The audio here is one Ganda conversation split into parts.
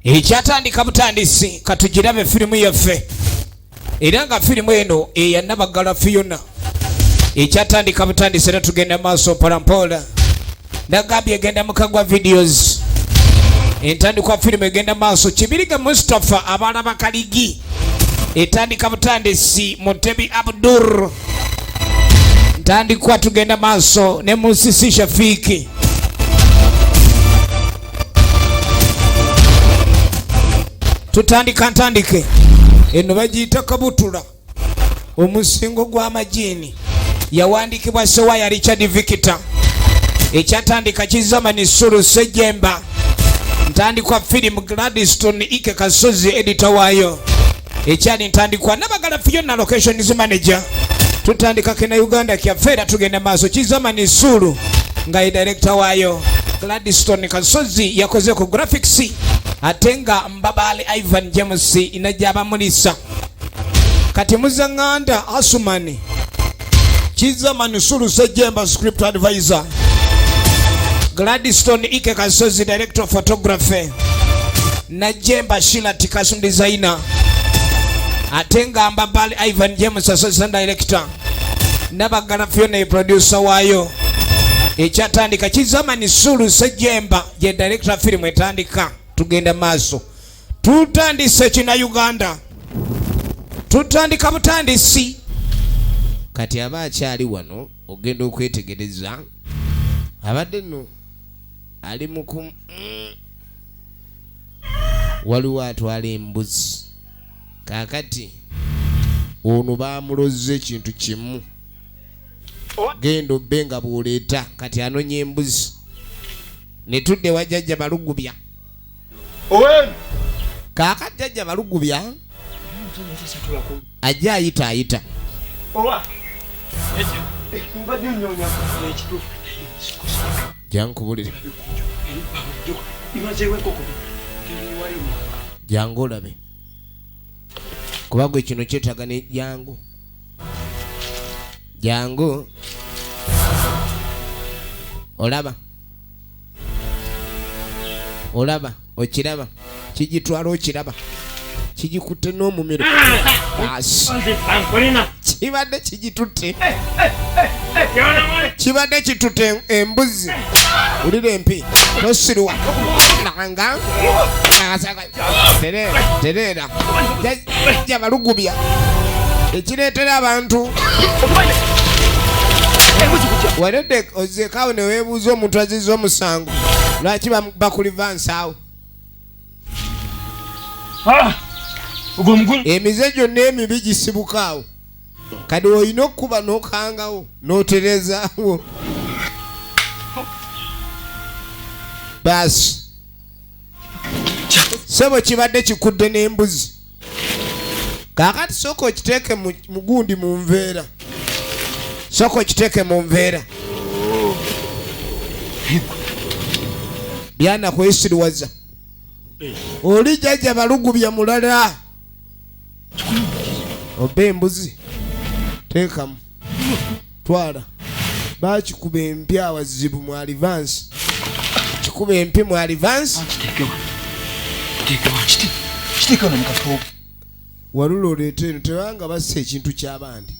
Ekyatandika butandisi, katugirabe firimu yaffe, era nga firimu eno eya Nabagala Fiona. Ekyatandika butandisi, era tugenda maaso mpolampola. Nagambye egenda mukagwa videos, entandikwa firimu egenda maaso. Kibiriga Mustapha abalaba kaligi etandika butandisi. Mutebi Abdur ntandikwa, tugenda maaso ne Musisi Shafiki. Tutandika ntandike eno bagiyita Kabutula omusingo gw'amajiini, yawandikibwa Sewaya Richard Victor. Ekyatandika Kizamani Sulu Sejemba ntandikwa firimu, Gladstone Ike Kasozi editor waayo. Ekyali ntandikwa Nabagala Fiona locations manager. Tutandika kena Uganda kyaffe, era tugenda maaso. Kizamani Sulu nga ye director waayo, Gladstone Kasozi yakoze ku graphics, ate nga Mbabale Ivan James inajja abamulisa. Kati Muzaŋŋanda Asumani Kizamani Sulu Sejemba script advisor, Gladstone Ike Kasozi director of photography, Najemba Shila costume designer, ate nga Mbabali Ivan James assistant director, Nabagala Fiona producer waayo. Ekyatandika Kizamani Sulu Sejemba ye director. Firimu etandika, tugenda maaso, tutandise kina Uganda, tutandika butandisi. Kati aba akyali wano, ogenda okwetegereza abadde nno ali muku Waliwo atwala embuzi. Kaakati ono bamuloze ekintu kimu, genda obbe nga bw'oleeta. Kati anonya embuzi, ne tudde wa Jjajja Balugubya. Kaakati Jjajja Balugubya ajja ayita ayita. Mbadde nnoonya ekituufu. Jankubulire. Imazeewo enkoko teriwayo. Jangu olabe, kuba gwe kino kyetaaga ne jangu jangu olaba olaba okiraba kigitwala, okiraba kigikutte n'omumiro. Asi. Kibadde kigitutte, kibadde kitutte embuzi. Wulira empi, tosirwa nanga tereera tereera. Jajja Balugubya ekireetera abantu waredde ozeekaawo ne weebuuza omuntu azizza omusango lwaki bakulivansaawo. Ogwo omugumu. Emize gyonna emibi gisibukaawo. Kati olina okukuba n'okangawo n'oterezaawo. Baasi sebo kibadde kikudde n'embuzi. Kaakati sooka okiteeke mu mugundi mu nveera, sooka okiteeke mu nveera. Byana kwesiriwaza oli Jjajja Balugubya mulala oba embuzi teekamu twala. Bakikuba empi awazibu mu advance, kikuba empi mu advance. Kiteekewa, kiteekewa, kiteekewa no mukafo. Walula oleeta eno, tebanga bassa ekintu ky'abandi,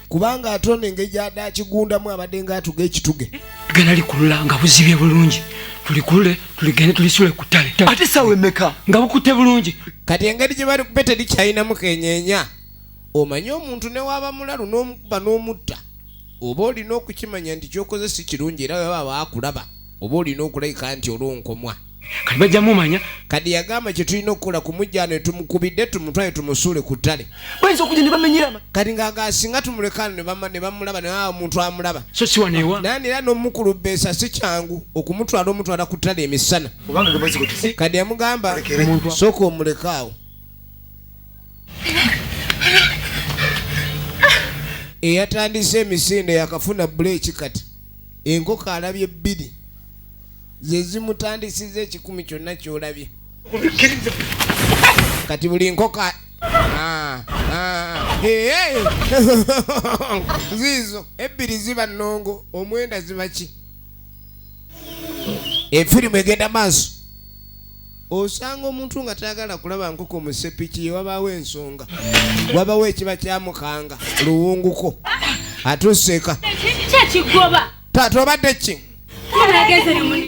kubanga ate ono engeri gyadde akigundamu abadde ng'atuga ekituge. Tugenda likulula nga buzibye bulungi, tulikulule, tuligende tulisule ku ttale. Ate saawa emeka? Nga bukutte bulungi. Kati engeri gye bali kube terikyalinamu kenyeenya. Omanye omuntu ne waaba mulalu n'omukuba n'omutta, oba olina okukimanya nti kyokoze si kirungi, era baba baakulaba oba olina okulabika nti olwonkomwa. Kati bajja mumanya. Kati yagamba kye tulina okukola kumujjano ne tumukubidde, tumutwale tumusuule ku ttale. Bayinza okujja ne bamenyera. Kati ng'aga singa tumulekano ne bamulaba ne baba omuntu amulaba. So si wano ewa. Nani era n'omukulubeesa si kyangu okumutwala omutwala ku ttale emisana. Kubanga gemwezi gwe Kati yamugamba Omuntu sooka omulekaawo. Eyatandise emisinde yakafuna buleeki. Kati enkoko alabye bbiri ze zimutandisiza ekikumi kyonna kyolabye. Kati buli nkoko ah, eh, eh. Ziizo ebbiri ziba nnongo, omwenda ziba ki? Efirimu egenda maaso. Osanga omuntu nga tayagala kulaba nkoko mu sepiki ye, wabaawo ensonga, wabawo ekiba kyamukanga luwunguko. Atuuse eka. Kyekigoba. Taata, obadde ki?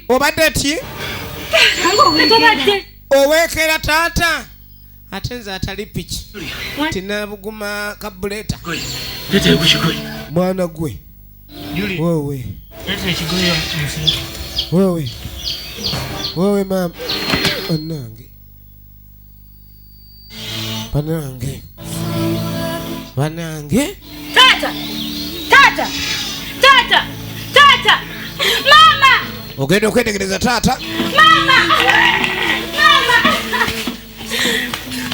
Obadde ki? Tobadde. Oweekera taata, ate nze atali piki tinabuguma kabuleta. Leeta ku kigoye. Mwana gwe. Julie, Wewe. leeta ekigoye omusibe. Wewe, wewe, maama, banange, banange, banange. Taata, taata, taata, taata, mama. Ogenda okwetegereza taata. Mama, mama.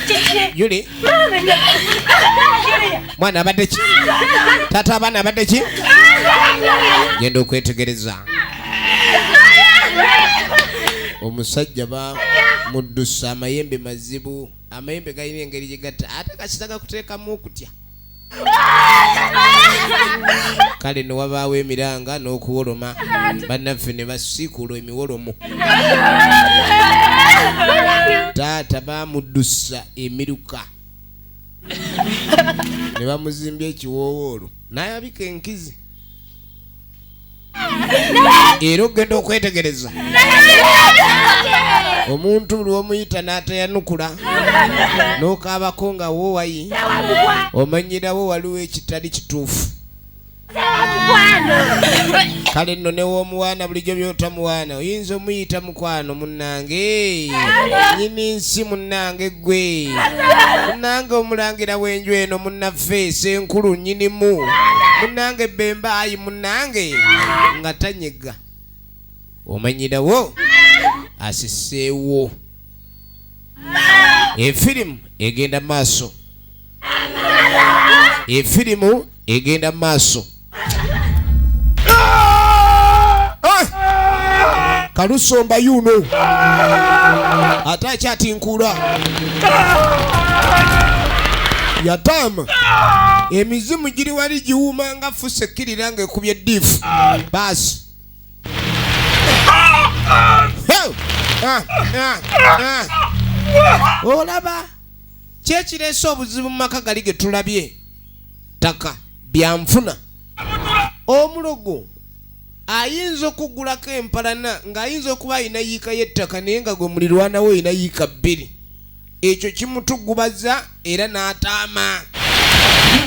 Kiki? Juli. Mama, Julia. Mwana abadde ki? Taata, abaana abadde ki? Genda okwetegereza, omusajja bamuddusa amayembe mazibu. Amayembe galina engeri gye gatta, ate kasita gakuteekamu okutya. Kale ne wabaawo emiranga n'okuwoloma, bannaffe ne basiikuula emiwolomo. Taata bamuddusa emiruka ne bamuzimbya ekiwoowoolo n'ayabika enkizi. Era okugenda okwetegereza, omuntu buli omuyita n'atayanukula n'okaabako nga woowayi, omanyirawo waliwo ekitali kituufu. Kale nno new'omuwaana bulijjo byotamuwaana, oyinza omuyita mukwano, munnange, nyini nsi, munnange, gwe munnange, omulangira w'enju eno, munnaffe, senkulu, nyinimu, munnange bemba, ayi munnange, nga tanyega, omanyirawo asiseewo. Efirimu egenda maaso, efirimu egenda maaso. Ah! Kalusomba yuno ate akyatinkula yataama. Emizimu giri wali giwuuma nga fusa ekkirira ng'ekubye eddiifu baasi. Hey! Ah, ah, ah. Olaba kyekireese obuzibu mu maka gali ge tulabye, ttaka, byanfuna. Omulogo ayinza okugulako empalana ng'ayinza okuba alina yiika y'ettaka, naye nga gwe mulirwanawo olina yiika 2. Ekyo kimutugubaza era n'ataama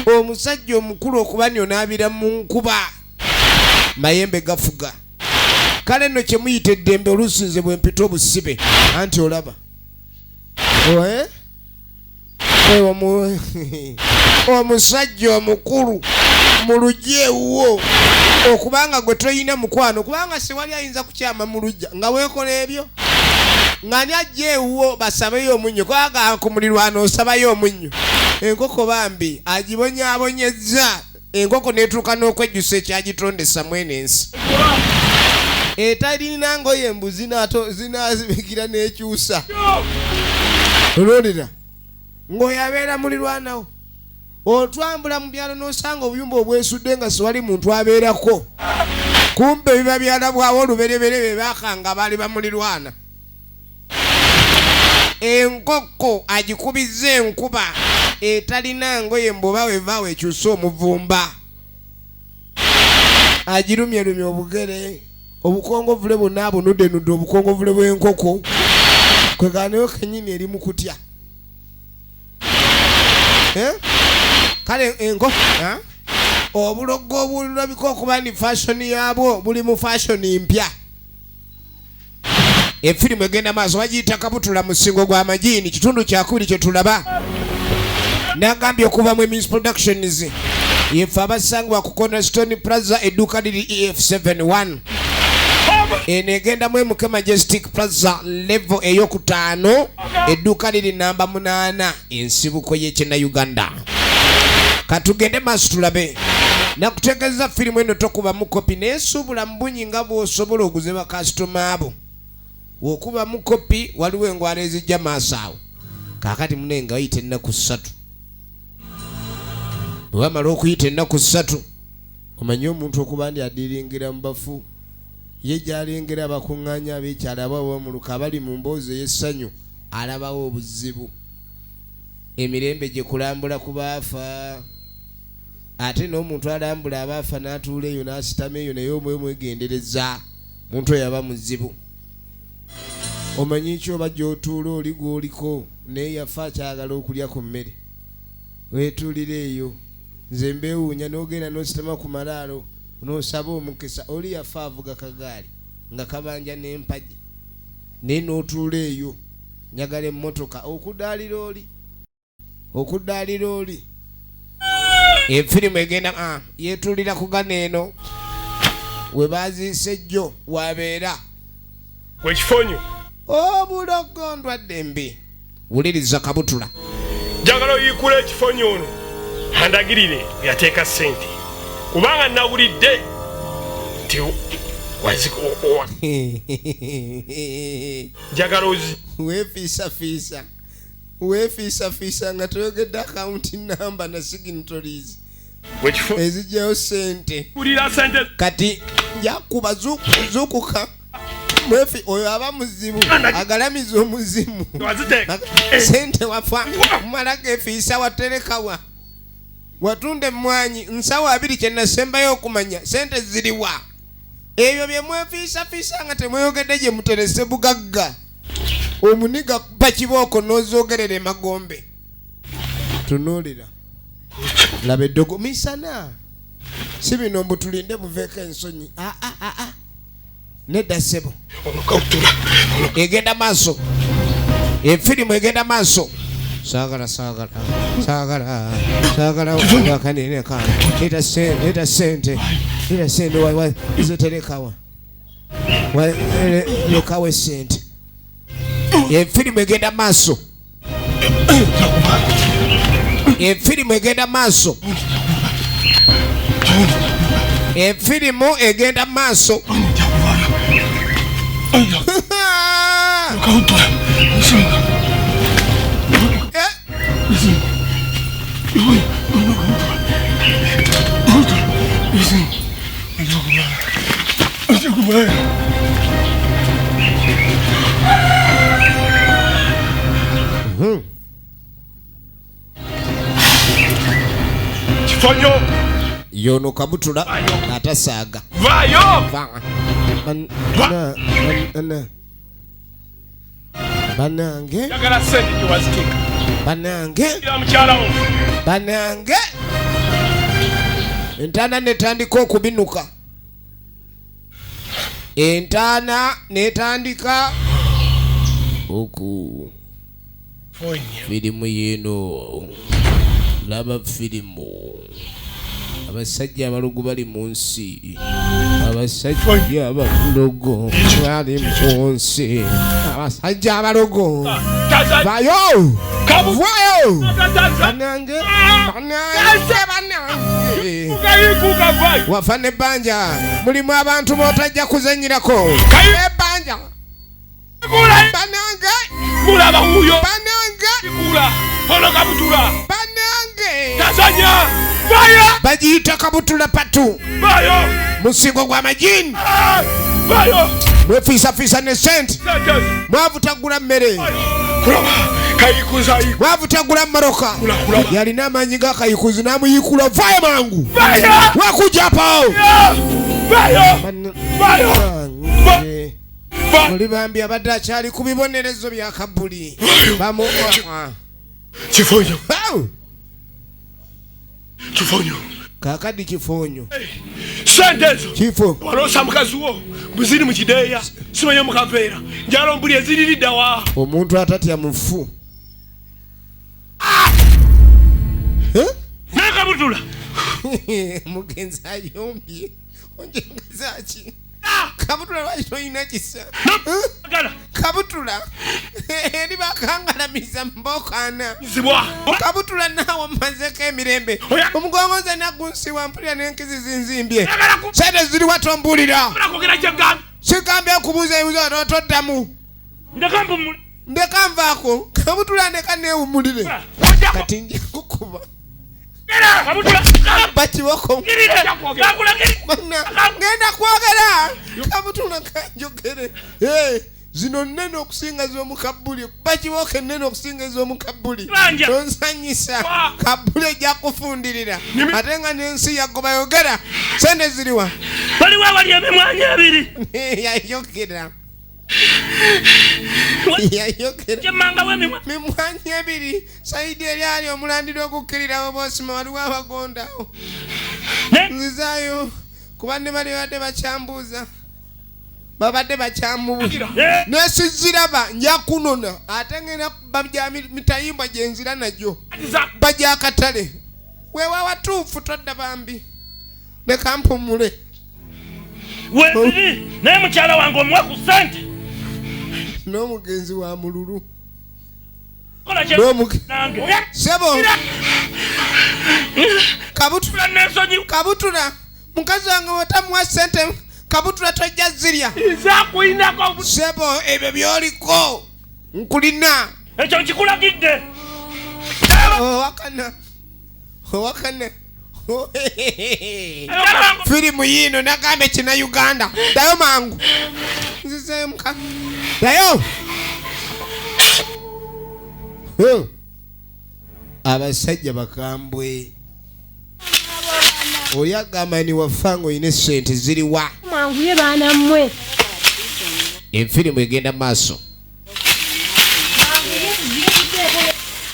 omusajja omukulu okuba nyonaabira mu nkuba mayembe gafuga. Kale nno kyemuyita eddembe oluusi nze bwe mpita obusibe. Anti olaba Oe? Omusajja omukulu mu lujja ewuwo okubanga gwe toyina mukwano, kubanga sewali ayinza kukyama mu lujja nga weekola ebyo, nga ni ajja ewuwo basabeyo omunnyo, kubanga ku mulirwano osabayo omunnyo. Enkoko bambi agibonyaabonyezza, enkoko netuuka n'okwejjusa ekyagitondesa mwene ensi etalina ngoye mbu zinazibikira n'ekyusa. Olwolera ng'oyo abeera mulirwanawo, otwambula mu byalo n'osanga obuyumba obwesudde nga siwali muntu abeerako, kumbe biba byalabwawo olubereberye be bakanga baali bamulirwana. Enkoko agikubizza enkuba etalina ngoye mbuba wevaawo ekyuse omuvumba, agirumyerumye obugere, obukongovule bwonna abunudenudde, obukongovule bw'enkoko kweganayo kenyini eri mu kutya. Eh? Kale enkoko, eh? Obulogo obulabika okuba ni fashion yaabwo buli mu fashion mpya. Efirimu egenda maaso, bagiyita Kabutula Musingo gw'Amajiini, kitundu kyakubiri kyetulaba. Nagambye okuva mu Emis Productions, yefe abasangibwa ku Cornerstone Plaza, edduuka liri EF71. Eno egenda mu MK Majestic Plaza, level eyokutaano, edduuka liri namba 8, ensibuko y'ekyena Uganda. Katugende maaso tulabe. Nakutegeeza firimu eno tokubamu kopi, naye suubula mu bunyi nga bw'osobola oguze bakasitoma abo. Wokubamu kopi waliwo engwala ezijja maaso awo. Kaakati mune nga wayita ennaku 3, bwe bamala okuyita ennaku 3, omanye omuntu okuba ndi adiringira mu bafu. Ye gy'alengera abakuŋŋaanya ab'ekyalo abo ab'omuluka abali mu mboozi ey'essanyu, alabawo obuzibu. Emirembe gye kulambula ku baafa, ate n'omuntu alambula abaafa n'atuula eyo n'asitama eyo naye omwe mwegendereza, muntu oyo aba muzibu. Omanyi ki oba gy'otuula oli gw'oliko naye yafa akyagala okulya ku mmere, weetuulira eyo. Nze mbeewuunya n'ogenda n'ositama ku malaalo n'osaba omukisa, oli yafa avuga kagaali nga kabanja n'empagi, naye n'otuula eyo njagala emmotoka okudaalira oli, okudaalira oli. Efirimu egenda yeetuulira ku gano eno we baaziise jjo wabeera. Gwe kifonyo. Obulogo ndwadde mbi. Wuliriza kabutula. Njagala oyiikula ekifonyo ono andagirire yateeka ssente, kubanga nawulidde nti njagala ozi Weefiisafiisa, weefiisafiisa nga toyogedde account number na signatories Wekifo ezijjayo ssente. Kulira sente. Kati njakuba zukuka mwefi oyo aba muzibu agalamiza omuzimu. Waziteeka. Sente wafa mala gefiisa, waterekawa, watunda emmwanyi nsawo 20, kyenasembayo okumanya sente ziriwa. Ebyo bye mwefiisafiisa nga temweyogedde gye muterese bugagga, omuniga kuba kibooko n'ozogerera emagombe. Tunuulira, laba eddogo misana, si bino mbu tulinde buveeko ensonyi. Ah, ah, ah, ah. Nedda ssebo. Ono kawutula. Egenda maaso, efirimu egenda maaso. Saagala, saagala, saagala, saagala kaneneka. Leta sente, leta sente, leta sente. Ziterekawa, lekawo esente. Efirimu egenda maaso, efirimu egenda maaso, efirimu egenda maaso. Kawutula. Eh, Kifonyo. Yono kabutula atasaaga. Vaayo. Va. Banange. Njagala sente gyewaziteeka. Banange. Ira mukyalawo. Banange, entaana netandika okubinuka, entaana netandika oku firimu yino. Laba firimu, abasajja abalogo bali mu nsi, abasajja abalogo bali mu nsi, abasajja abalogo. Vayo, vayo, banange, banange, banange. Kayikuka, vayo. Wafa nebbanja, mulimu abantu botajja kuzanyirako ebbanja. Banange. Mulaba wuuyo. Banange. Kula ono kabutula. Banange. Tazanya, vayo. Bagiyita kabutula patu. Vayo. Musingo gwa majini. Vayo. Mwefiisafiisa ne sente. Sente. Mwavu tagula mmere. Kulaba kayikuza. Mwavu tagula mmotoka. Kula, kula. Yalina amaanyi ga kayikuzi n'amuyikula. Vayo mangu. Vayo. Wakujapawo. Vayo. Vayo. Banange. Muli bambi abadde akyali ku bibonerezo bya kabuli bamu. Kifonyo. Aw! Kifonyo. Kakadi kifonyo. Sente ezo Kifo. Waloosa mukazi wo buziri mu kideeya, simanye mukaveera njalo mbuli eziririddawa. Omuntu atatya mufu. Eh? Naye kabutula. Mugenzi ayombye, onjengezaki kabutula? Lwaki tolina kisa? Gala. Kabutula eri bakangalamiza mbokaana. Zibwa. Kabutula naawe mmazeko emirembe. Oya. Omugongo nze nagunsiwa, mpulira n'enkizi zinzimbye. Njagala ku- Sente ziriwa? Tombuulira. Kwogera kyegambye. Sigambye okubuuza ebibuuzo, toddamu. Ndeka mpumule. Ndeka nvaako kabutula, ndeka neewumulire. Ojja Kati nja kukuba. Kabutula. Kuba kiboko. Ngenda kwogera. Kabutula kanjogere. Hey, zino nnene okusinga z'omu kabbuli. Kuba kiboko ennene okusinga ez'omu kabbuli. Tonsanyisa. Kabbuli ejja kufundirira. Ate nga n'ensi yagoba yogera. Sente ziriwa? Waliwo awali emimwanyi ebiri. Yayogera. Yayogera. Kyemmanga w'emimwa. Mimwanyi ebiri. Saidi eri ali omulandira ogukkirira oba osima waliwo abagondawo. Nzizaayo kuba ne bali babadde bakyambuuza. Babadde bakyamubuuza. Nesiziraba nja kunona ate ngenda bajja mitayimbwa gye nzira nagyo. Bajja akatale. Weewa watuufu todda bambi. Leka mpumule. Weeziri naye mukyala wange omuwa ku ssente. N'omugenzi wa mululu. Kola kye nange. Sebo. Kabutula n'ensonyi. Kabutula. Mukazi wange bw'otamuwa ssente kabutula tojja zirya. Nze akulinako. Sebo ebyo by'oliko nkulina. Ekyo nkikulagidde. Owakana. Owakana. Firimu yiino nagambye kina Uganda. Ddayo mangu. Nzizeeyo muka. Ddayo. Huh. Abasajja bakambwe. Oli agamba ni wafa ng'olina essente ziriwa. Mwanguye baana mmwe. Efirimu egenda maaso.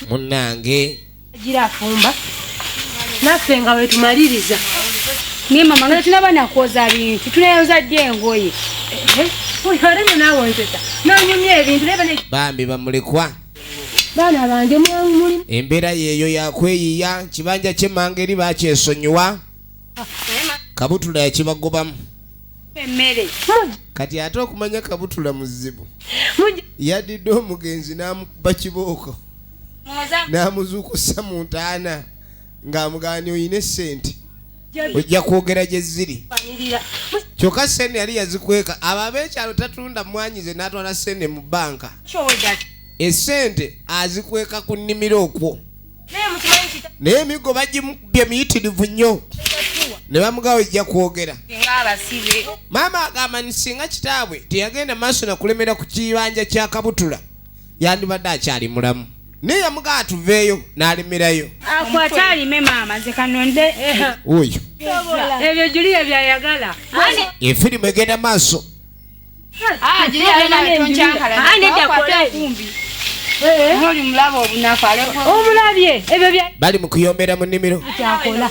Munnange. Gira afumba. Naffe nga bwe tumaliriza. Naye mama nga tunaba nakwoza bintu tunayoza ddi engoye? Oyo ate nno naawe onsesa. N'onyumya ebintu naye bane. Bambi bamulekwa. Baana bange muli. Embeera yeeyo yakweyiya kibanja ky'emmanga eri bakyesonyiwa. Kabutula yakibagobamu. Emmere. Kati ate okumanya kabutula muzibu. Yadidde omugenzi n'amukuba kibooko. N'amuzuukusa mu ntaana ng'amugamba oyina essente. Ojja kwogera gye ziri. Kyokka ssente yali yazikweka. Abo ab'ekyalo tatunda mmwanyi ze n'atwala ssente mu bbanka. Essente azikweka ku nnimiro okwo. Naye emiggo bagimukubye miyitirivu nnyo. Ne bamugawa ojja kwogera. Maama agamba nti singa kitaabwe teyagenda maaso na kulemera ku kibanja kya kabutula yandibadde akyali mulamu. Naye yamugamba tuveeyo n'alemerayo. Akwate alime maama nze kanonde. Oyo. Ebyo Julia byayagala. Efirimu egenda maaso. Oli mulaba obunafu omulabye ebyo bya Bali mu kuyombera mu nnimiro. Kyakola.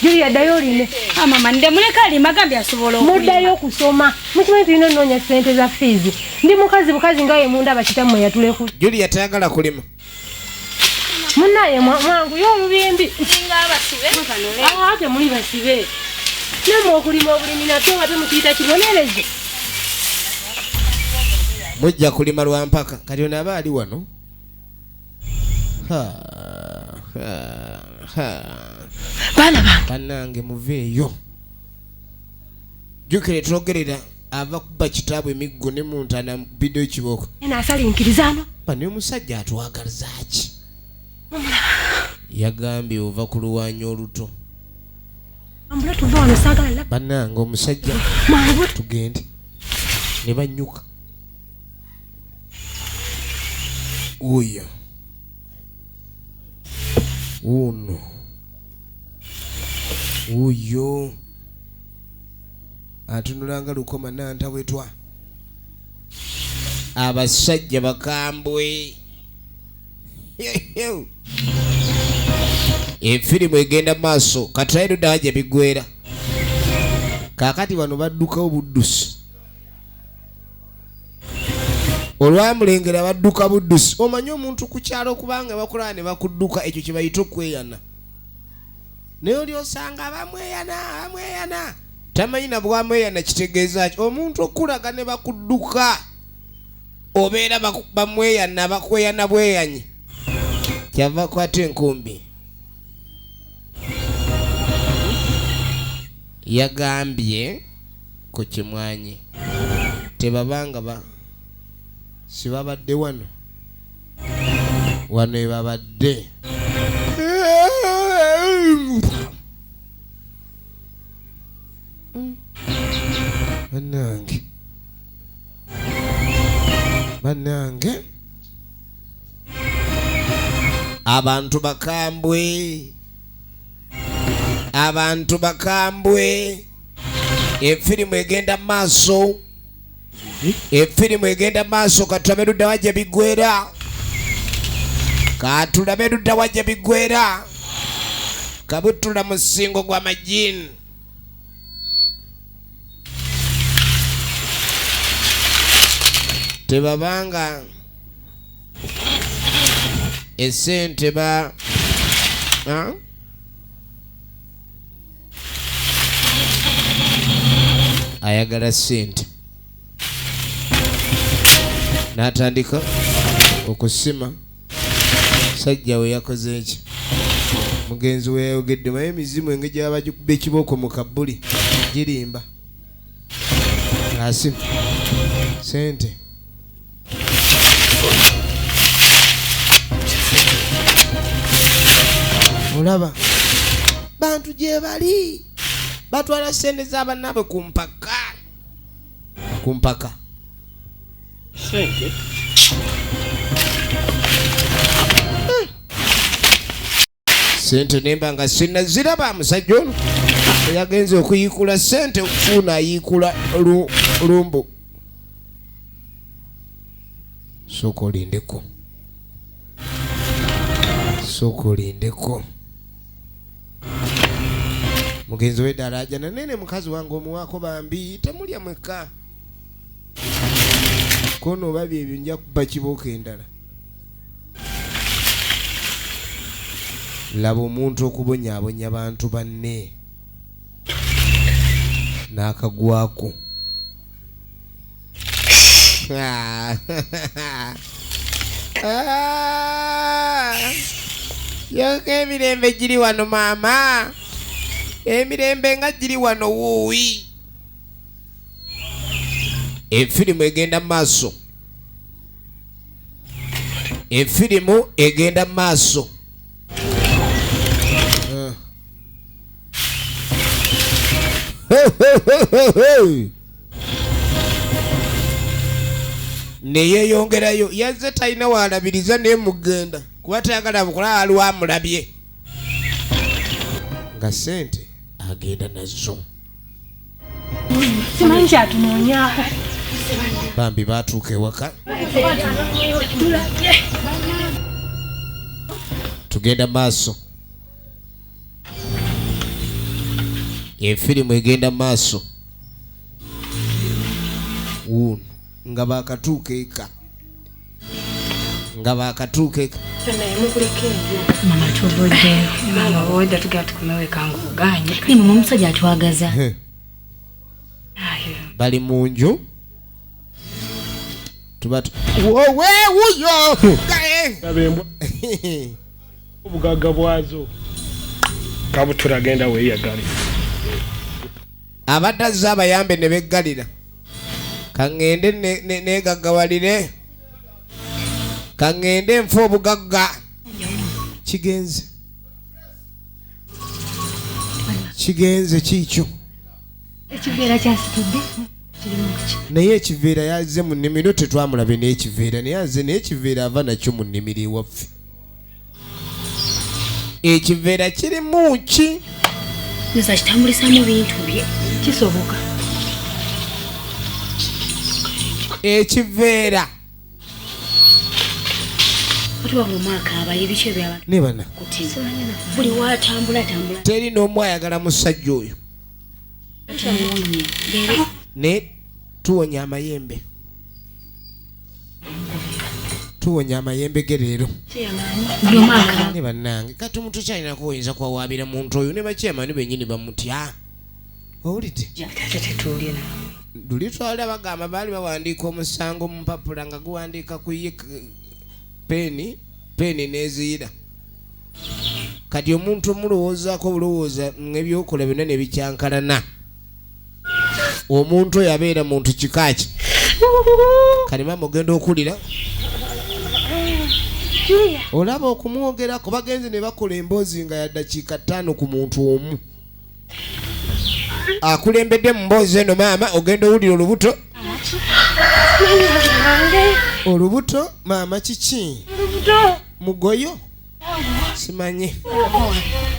Julia ddayo olime. Mama nde muleka alime agambye asobola okulima. Muddayo okusoma. Mukimanyi tulina onoonya ssente za fiizi. Ndi mukazi bukazi nga ye mundaba kitammwe yatuleku. Julia tayagala kulima. Munnaye mwanguye olubimbi. Ah, temuli basibe. Nammwe okulima obulimi nakyo nga temukiyita kibonerezo. Mujja kulima lwa mpaka. Kati ono aba ali wano. Ha, ha, ha. Baana bange. Bannange muveeyo. Jjukira twogerera ava kuba kitaabwe emiggo ne mu ntaana mukubidde ekibooko. Naasalinkirizaano. Bano omusajja atwagaliza ki? Yagambye ova ku luwanyi oluto. Ambula tuve wano saagala. Bannange omusajja Mwangu. tugende. Ne banyuka. Oyo. Uno. Oyo. Atunula nga lukoma nantawetwa. Abasajja bakambwe. Efirimu egenda maaso katulayo ddala gye biggwera. Kaakati bano baddukawo buddusi. Olwamulengera badduka buddusi. Omanyi omuntu ku kyalo kubanga bakulaba ne bakudduka ekyo kye bayita okweyana. Naye oli osanga bamweyana bamweyana. Tamanyi na bwamweyana kitegeeza ki. Omuntu okulaga ne bakudduka obeera bamweyana bakweyana bweyanyi. Kyava akwata enkumbi. Yagambye ku kimwanyi tebabanga ba si babadde wano wano ebabadde. Bannange, bannange, abantu bakambwe, abantu bakambwe. Efirimu egenda maaso, efirimu egenda maaso. Katulabe ludda wa gye biggwera, katulabe ludda wa gye biggwera. Kabutula musingo gwa majini. Tebabanga esente ba Ha? Ayagala sente, n'atandika okusima. Sajja we yakoze eki, mugenzi we yayogedde maye emizimu engeri gyaba gikuba ekibooko mu kabbuli girimba. Asima sente. Olaba bantu gye bali batwala sente z'abannaabwe ku mpaka, ku mpaka. Sente. Sente nemba nga sinaziraba. Musajja ono yagenze okuyiikula sente, fuuna ayiikula lumbu. Sooka olindeko, sooka olindeko. Mugenzi w'eddala ajana nene, mukazi wange omuwaako bambi, temulya mwekka kono oba byebyo, nja kuba kibooko endala. Laba omuntu okubonyaabonya bantu banne n'akagwako. Ah! Yoka emirembe giri wano maama, emirembe nga giri wano wuuwi. Efirimu egenda mu maaso, efirimu egenda mu maaso. Ah. Hey! Neyeyongerayo, yazze talina walabiriza naye mugenda kuba tayagala bukola, aliwo amulabye nga sente agenda nazo. Simanyi kyatunoonyaako. Bambi batuuka ewaka. Tugenda maaso, efirimu egenda maaso. Wuuno nga bakatuuka eka, nga bakatuuka eka. Naye mukuleka eyo. Mama, tuvuddeyo. Maama, bwedda tugenda tukomewo eka ng'ogaanye. Naye mama, omusajja atwagaza. Bali mu nju tuba wowe wuyo. Laba embwa obugagga bwazo. Kabutula, genda weeyagale. Abadde azze abayambe ne beggalira. Kaŋŋende negaggawalire, kaŋŋende nfe obugagga. Kigenze, kigenze kiikyo. Ekiveera kyasitudde kirimu ki? Naye ekiveera yazze mu nnimiro, tetwamulabe n'ekiveera, naye azze n'ekiveera, ava nakyo mu nnimiro ewaffe. Ekiveera kirimu ki? Nza kitambulisamu bintu bye. Kisoboka. Ekiveera. Otuba mu mwaka abaye biki ebyabantu Ne bana kuti buli watambula tambula. Teri n'omu ayagala musajja oyo. Tawonye leero. Naye tuwonya amayembe, tuwonya amayembe ge leero. Buli omwaka. Ne bannange, kati omuntu kyalinako oyinza kwawaabira muntu oyo ne bakyamani bennyini bamutya, owulidde? Ate tetuulina. Luli twali bagamba baali bawandiika omusango mu mpapula nga guwandiika ku ye peeni, peeni n'eziyira. Kati omuntu omulowoozaako obulowooza ebyokola byonna ne bikyankalana. Omuntu oyo abeera muntu kika ki? Kati maama ogenda okulira, olaba okumwogerako bagenze ne bakola emboozi nga ya ddakiika 5 ku muntu omu. Akulembedde mu mboozi eno maama ogenda owulira olubuto. Olubuto maama kiki? Mugoyo? Simanyi.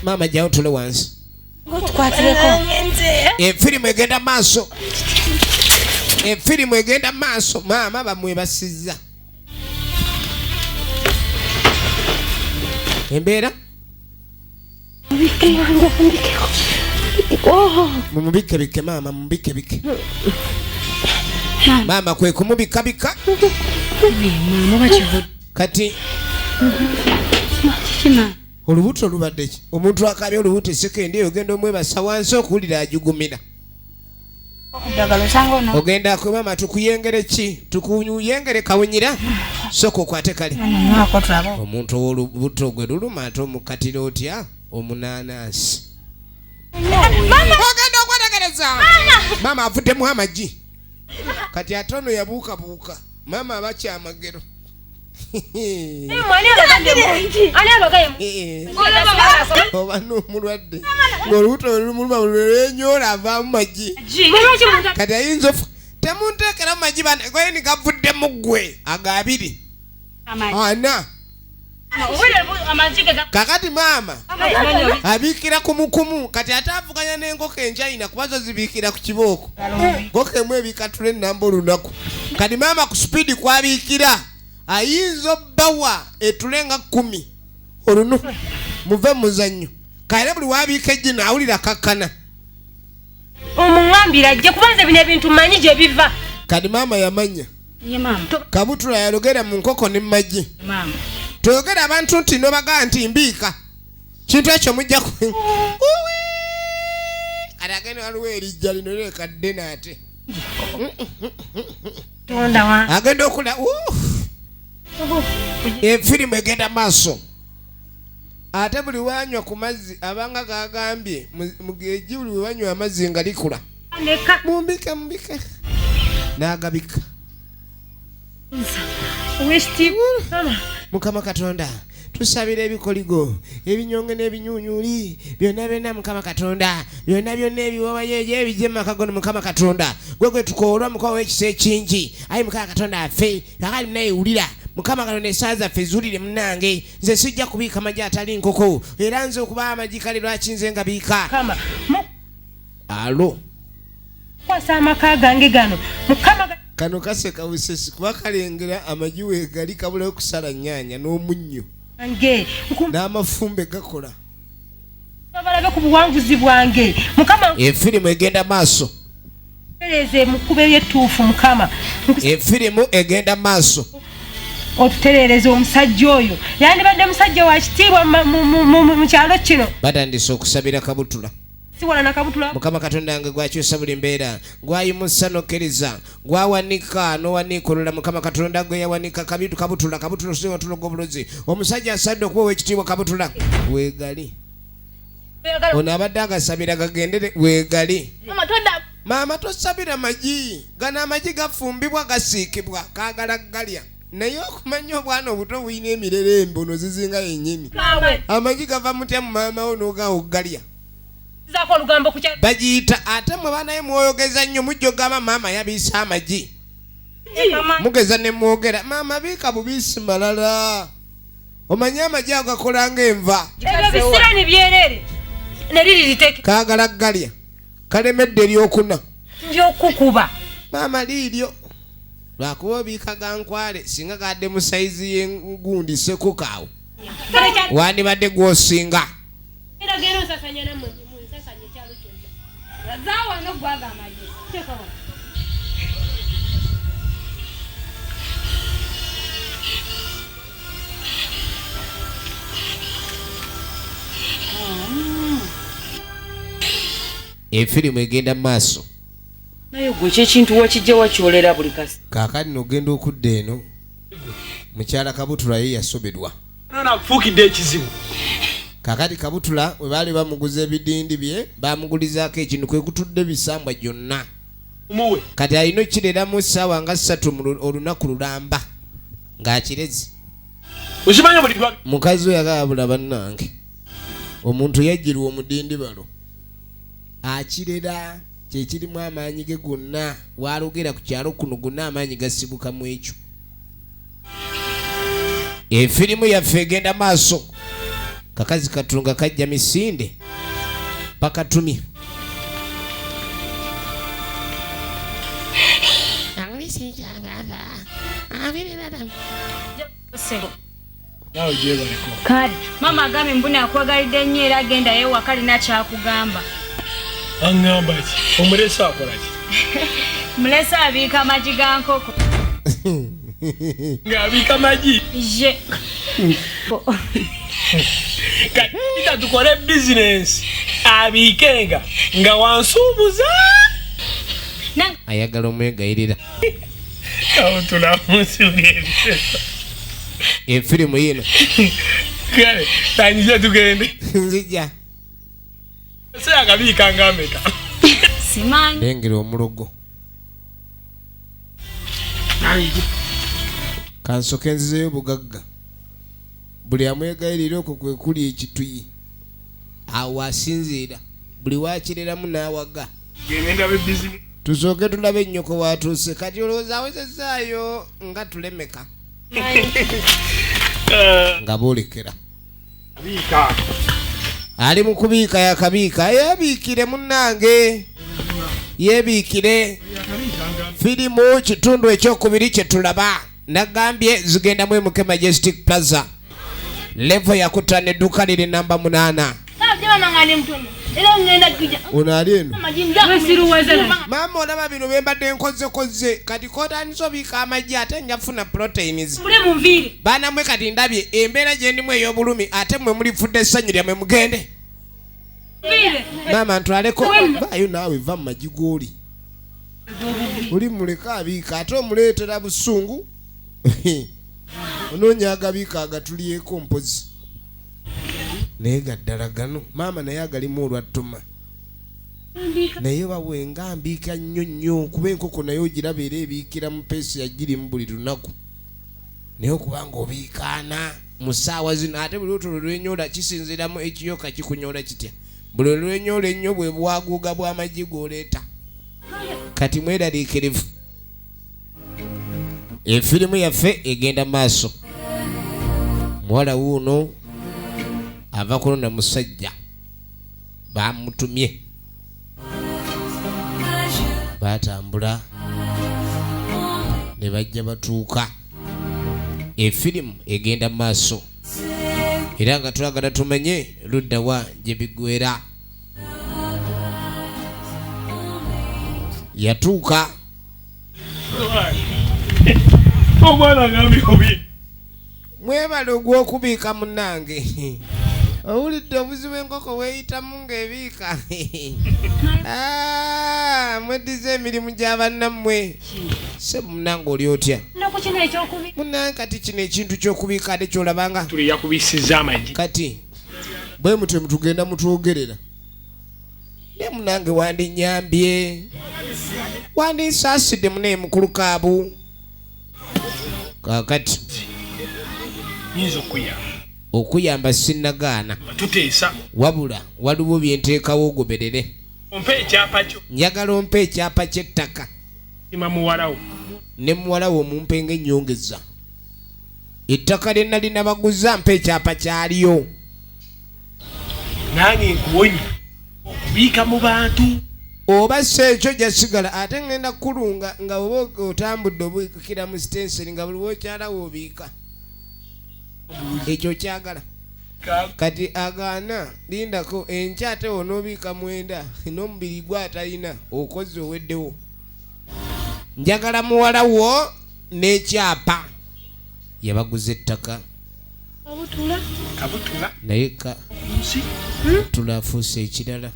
Maama jjawo tule wansi. Efirimu egenda maaso. Efirimu egenda maaso maama bamwebasizza. Embeera mumubikebike maama mumubikebike maama kwe kumubikabika kati olubuto lubadde ki omuntu akaabye olubuto esekendi eyo ogenda omwebasa wansi okuwulira ajugumira ogenda kwe maama tukuyengere ki tukuyengere kawunyira sooka okwate kale omuntu ow'olubuto gwe luluma ate omukatira otya omunaanansi ogenda okwetegereza maama avuddemu amagi kati ate ono yabuukabuuka maama aba kyamagero oba n'omulwadde ng'olubuto lumuluma lwenyoola avaamu magi kati ayinza ofu temunteekera magi banagoyeni gavuddemu ggwe ago abiri ana kakati maama abiikira ku mukumu kati ate avuganya n'enkoko enchina kuba zo zibiikira ku kibooko nkoko emu ebiikatula ennamba olunaku kati maama ku sipiidi kwabiikira ayinza obbawa etule nga 10 oluno muve muzannyo kale buli wabiika ejjino awulira kakkana omuŋambira ajje kubanza bino ebintu mmanyi gye biva kati maama yamanya kabutula yalogera mu nkoko ne magi toyogera abantu nti nobagaa nti mbiika kintu ekyo mujja ku kati agenda waliwo erijja lino leka ddene ate agenda okula efirimu egenda maaso ate buli wanywa ku mazzi abanga gagambye mugeji buli wanywa amazzi nga likula mumbike mubike n'agabika Mukama Katonda tusabira ebikoligo ebinyonge n'ebinyunyuli byonna byonna Mukama Katonda byonna byonna ebiwawayeje ebijje mu maka gono Mukama Katonda gwe gwe tukoolwa Mukama w'ekisa ekingi ayi Mukama Katonda affe kakali munaye wulira Mukama Katonda essaawa zaffe zuulire munnange nze sijja kubiika magi atali nkoko era nze okuba amagi kale lwaki nze nga biika alo kwasa amaka gange gano Mukama kano kaseka busesi kuba kalengera amagi weegali kabulayo kusala nnyaanya n'omunnyo n'amafumbe gakola balabe ku buwanguzi bwange Mukama efirimu egenda maaso tereze mukube etuufu Mukama efirimu egenda maaso otuterereze omusajja oyo yandibadde musajja wa kitiibwa mu kyalo kino batandise okusabira kabutula Mukama Katonda wange gwakyusa buli mbeera gwayimusa n'okkiriza gwawanika n'owaniikulula Mukama Katonda gwe yawanika kabutula kabutula osinga otuloga obulozi omusajja asadde okuba ow'ekitiibwa kabutula weegali ono abadde agasabira gagendere weegali maama tosabira magi gano amagi gafumbibwa gasiikibwa kaagala galya naye okumanya obwana obuto bulina emirerembe ono zizinga yennyini amagi gava mutya mu maama wo n'ogawo galya bagiyita ate mwe baanaye mwoyogeza nnyo mujja ogamba maama yabiisa amagi mugeza ne mwogera maama biika bubiisi malala omanye amagi ago gakola ng'enva kaagala galya kalemedde eryokuna njokukuba maama liiryo lwakuba obiika ga nkwale singa gadde mu sayizi y'engundi sekukaawo wandibadde gw'osinga Efirimu egenda maaso naye gwe ekintu wakijja wakyolera buli kasi kaakati n'ogenda okudda eno mukyala Kabutula ye yasoberwa nakufuukidde ekizibu kaakati Kabutula we baali bamuguza ebidindi bye bamugulizaako ekintu kwe kutudde bisambwa gyonna kati alina okireramu ssaawa nga 3 olunaku lulamba ng'akirezi mukazi we yagabula bannange omuntu yajjirwa omudindi balo. Akirera kyekirimu amaanyi ge gonna, waalogera ku kyalo kuno gonna amaanyi gasibuka mu ekyo. Efirimu yaffe egenda maaso. Kakazi katunga kajja misinde pakatumye. Kale maama agambye mbuna akwagalidde nnyo era agenda ewaka alina kyakugamba. Aŋŋamba ki? Omulese akola ki? Mulese abiika amagi ga nkoko. Ng'abiika magi? Ye. Kati ita tukole bizinensi abiikenga nga wansuubuza. Ayagala omwegayirira. Kabutula munsi ebisesa. Efirimu yino. Kale tanyije tugende. Nzija. Se akabiika nga ameka? Simanyi. Lengera omulogo. Kansoke nzizeyo bugagga. Buli amwegayirira okwo kwe kuli ekituyi. Awo asinziira. Buli wakireramu n'awaga. Tusooke tulabe ennyoko watuuse. Kati olowooza awezezaayo nga tulemeka. Nga boolekera. Ali mu kubiika yakabiika. Yeebiikire munnange. Yeebiikire. Firimu kitundu ekyokubiri kye tulaba. Nagambye zigenda mu MK Majestic Plaza. Level ya kutaano edduuka liri namba 8. Ono ali eno. Maama olaba bino bye mbadde nkozekoze. Kati kotandise obiika amagi ate nja kufuna proteins. Baana mmwe kati ndabye embeera gye ndimu ey'obulumi ate mmwe mulifudde essanyu lyammwe mugende. Maama ntwaleko. Vaayo naawe va mu magi g'oli. Oli muleka abiika ate omuleetera busungu. Onoonya agabiika agatulyeko mpozi. Naye ga ddala gano maama naye agalimu olwattuma. Naye bawenga mbiika nnyo nnyo kuba enkoko naye ogiraba era ebiikira mu peesi yagirimu buli lunaku. Naye okubanga obiikaana mu ssaawa zino ate buli lutulo lwenyoola kisinziiramu ekiyoka kikunyoola kitya. Buli lwenyoola ennyo bwe bwaguuga bw'amagi g'oleeta. Kati mweraliikirivu. Efirimu yaffe egenda maaso. Muwala wuuno ava kulonda musajja bamutumye. Batambula ne bajja batuuka. Efirimu egenda maaso era nga twagala tumanye ludda wa gye biggweera. Yatuuka. Omwana agambye obi. Mwebale ogw'okubiika munnange. Owulidde obuzibu enkoko weeyitamu ng'ebiika. Mweddiza emirimu gya bannammwe. Ssebo munnange oli otya? Munnange kati kino ekintu ky'okubiika ate ky'olabanga. Tuli yakubisizza amagi. Kati bwe mutyo mutugenda mutwogerera. Naye munnange wandinnyambye. Wandinsaaside munaye mukulu Kaabu. Kaakati. Nyinza okuyamba. Okuyamba sinnagaana. Tuteesa. Wabula waliwo bye nteekawo ogoberere. Ompe ekyapa kyo. Njagala ompe ekyapa ky'ettaka. Ima muwala wo. Ne muwala wo mumpe ng'ennyongeza. Ettaka lye nali nabaguza mpe ekyapa kyalyo. Nange nkuwonye okubiika mu bantu. Oba si ekyo jasigala ate ngenda kulunga nga oba otambudde obuikira mu sitenseni nga buli wokyala w'obiika. Ekyo kyagala. Kati agaana lindako enkya ate onoobiika mwenda n'omubiri gwe atalina okoze oweddewo. Njagala muwala wo n'ekyapa. Yabaguza ettaka. Kabutula. Naye ka tulafuuse ekirala.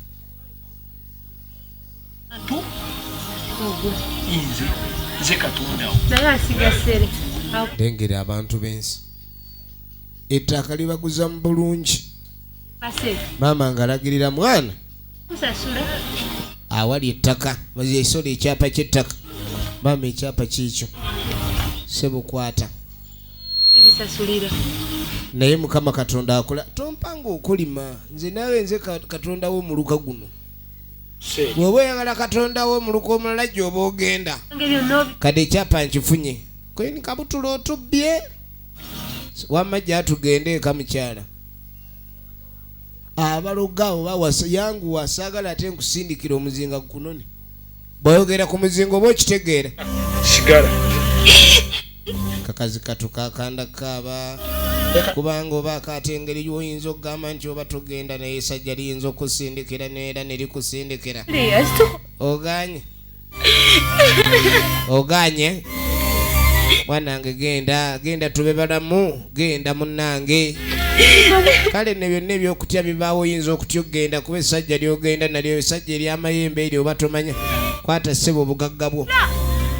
Nze, nze Katonda wo. Naye asiga ssere. Lengera abantu b'ensi. Ettaka libaguza mu bulungi. Maama ng'alagirira mwana. Kusasula. Awali ettaka, bazisola ekyapa ky'ettaka. Maama ekyapa kiikyo. Ssebo kwata. Bisasulira. Naye Mukama Katonda akola. Tompanga okulima. Nze naawe nze Katonda w'omuluka guno. Bw'oba oyagala katonda wo omuluka omulala gy'oba ogenda. Kati ekyapa nkifunye. Queen Kabutula otubbye. Wamma gyatugende eka mukyala. Abaloga oba yanguwa, saagala ate nkusindikira omuzinga gukunone. Bw'oyogera ku muzinga oba okitegeera. Sigala. Kakazi katu kakanda kaaba kubanga oba akaata engeri gy'oyinza okugamba nti oba togenda naye esajja liyinza okusindikira neera ne likusindikira. Oganye. Oganye. Mwanange genda, genda tube balamu, genda munnange. Kale ne byonna ebyokutya bibaawo, oyinza okutya okugenda kuba essajja ly'ogenda nalyo essajja ery'amayembe eryo oba tomanya. Kwata ssebo obugagga bwo.